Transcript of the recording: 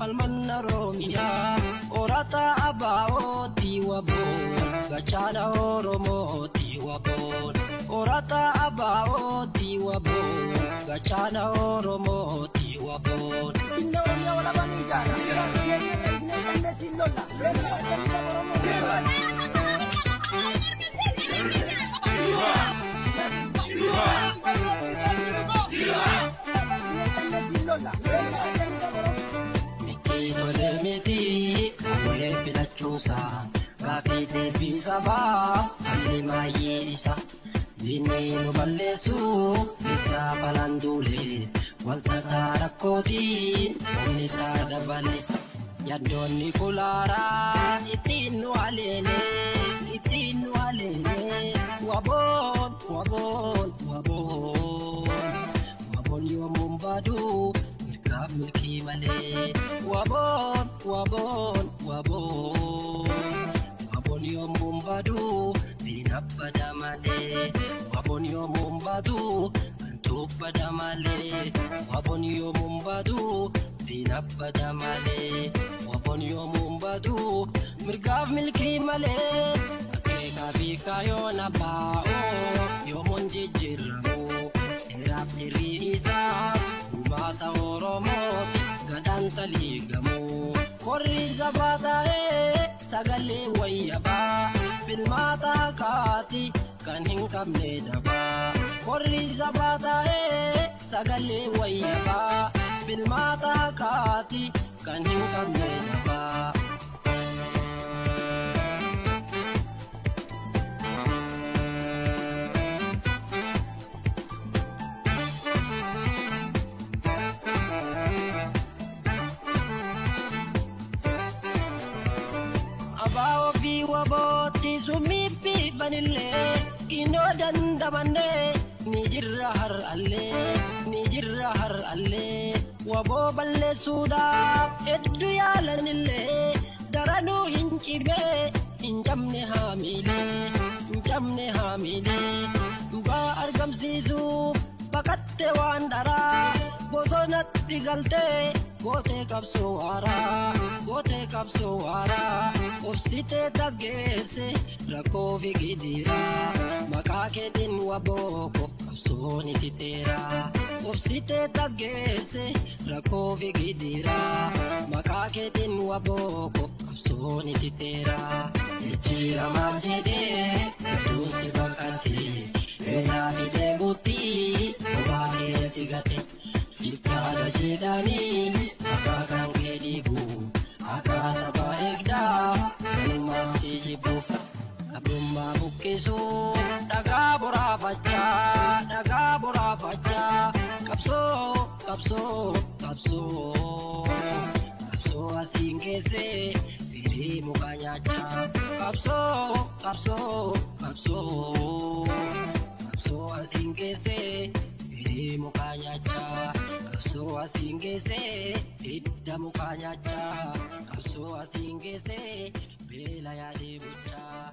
falmanna Oromiyaa Orata abaa'ooti waboon gachaana Oromooti waboon Orata abaa'ooti waboon gachaana Oromooti waboon. Inna Oromiyaa walaabaan ijaara. Keenya eegnee qalleettiin lolla. Miti tole miti wal filachuusaa gaaffii deebii sabaa halli maayyee isa diinni nu balleessuuf isaa balaan duule walxaxaa rakkootiin humni isaa dabale yaaddoonni kulaaraa ittiin nu aleele ittiin nu aleele waboon waboon waboon waboon yoomuun baaduu mirgaaf milkii malee waboon waboon waboon waboon yoomuun baaduu diinaf bada malee waboon yoomuun baaduu hantuuf bada malee waboon yoomuun baaduu diinaf bada malee waboon yoomuun baaduu mirgaaf milkii malee akeekaa fi kaayoon abbaa'oo yoomuun jijjiiramu seeraaf sirrii isaa uummata Oromooti gadaan taliigamu qorri sabaa ta'ee sagalee wayyabaa filmaata kaati kan hin qabne dabaa qorri sabaa ta'ee sagalee wayyabaa filmaata kaati kan hin qabne dabaa. Abaa'oo fi wabooti summii fi banillee ginoo dandamannee ni jirra har'allee ni jirra har'allee waboo balleessuudhaaf hedduu yaalanillee daranuu hin cibee hin cabne haamilee hin cabne haamilee dhugaa argamsiisuuf baqatte waan dharaa bosonatti galtee gootee qabsoo haaraa gootee qabsoo haaraa obsitee dhaggeesse rakkoo fi gidiraa maqaa keetiin wabooko qabsoon ititeera obsitee dhaggeesse rakkoo fi gidiraa maqaa keetiin wabooko qabsoon ititeera. Jijjiiramaan jedhee hedduun si baqatee beelaa fi deemuutti kophaa kee si gate. Iftaadha jedhanii akaakaan kee dhiibu akka sabaa eegdaa kanummaan si jibbu. Abbummaa buqqisuu dhagaa boraafachaa dhagaa boraafachaa qabsoo qabsoo qabsoo qabsoo asiin geessee firii muka nyaachaa qabsoo qabsoo qabsoo qabsoo asiin geessee firii muka nyaachaa qabsoo asiin geessee hidda muka nyaachaa qabsoo asiin geessee beela yaadee bulchaa.